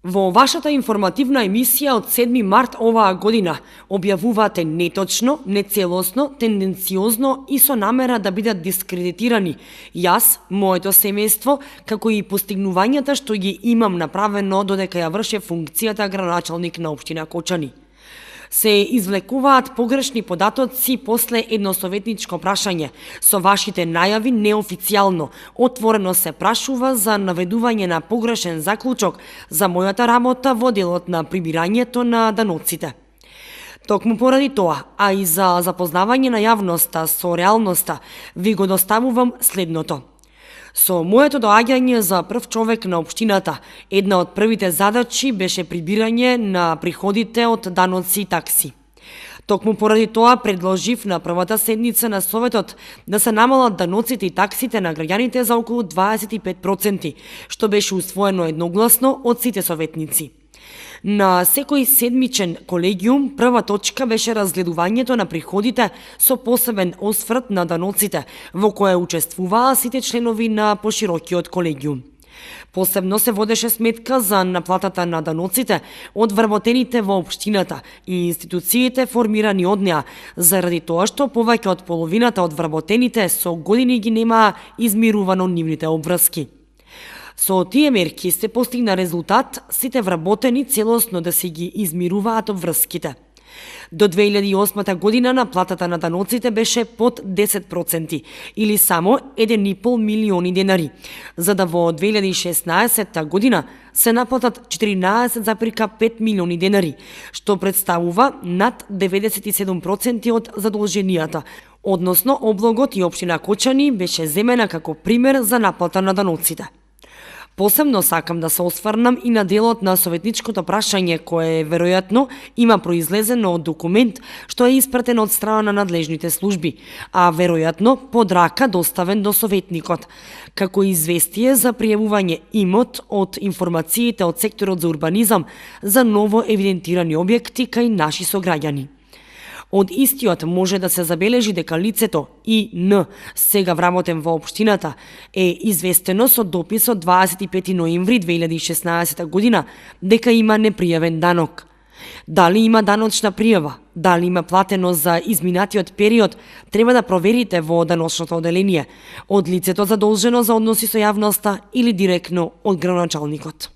Во вашата информативна емисија од 7 март оваа година објавувате неточно, нецелосно, тенденциозно и со намера да бидат дискредитирани јас, моето семејство, како и постигнувањата што ги имам направено додека ја врше функцијата градоначалник на општина Кочани. Се извлекуваат погрешни податоци после едносоветничко прашање. Со вашите најави неофицијално отворено се прашува за наведување на погрешен заклучок за мојата работа во делот на прибирањето на даноците. Токму поради тоа, а и за запознавање на јавноста со реалноста, ви го доставувам следното. Со моето доаѓање за прв човек на општината, една од првите задачи беше прибирање на приходите од даноци и такси. Токму поради тоа предложив на првата седница на Советот да се намалат даноците и таксите на граѓаните за околу 25%, што беше усвоено едногласно од сите советници. На секој седмичен колегиум, прва точка беше разгледувањето на приходите со посебен осврт на даноците, во кое учествуваа сите членови на поширокиот колегиум. Посебно се водеше сметка за наплатата на даноците од вработените во општината и институциите формирани од неа, заради тоа што повеќе од половината од вработените со години ги немаа измирувано нивните обврски. Со тие мерки се постигна резултат сите вработени целосно да се ги измируваат обврските. До 2008 година наплатата на даноците беше под 10% или само 1,5 милиони денари, за да во 2016 година се наплатат 14,5 милиони денари, што представува над 97% од задолженијата, односно облогот и општина Кочани беше земена како пример за наплата на даноците. Посебно сакам да се осврнам и на делот на советничкото прашање кое веројатно има произлезено од документ што е испратен од страна на надлежните служби, а веројатно под рака доставен до советникот, како известие за пријавување имот од информациите од секторот за урбанизам за ново евидентирани објекти кај наши сограѓани. Од истиот може да се забележи дека лицето И.Н. сега вработен во општината е известено со допис од 25 ноември 2016 година дека има непријавен данок. Дали има даночна пријава, дали има платено за изминатиот период, треба да проверите во даночното оделение од лицето задолжено за односи со јавноста или директно од градоначалникот.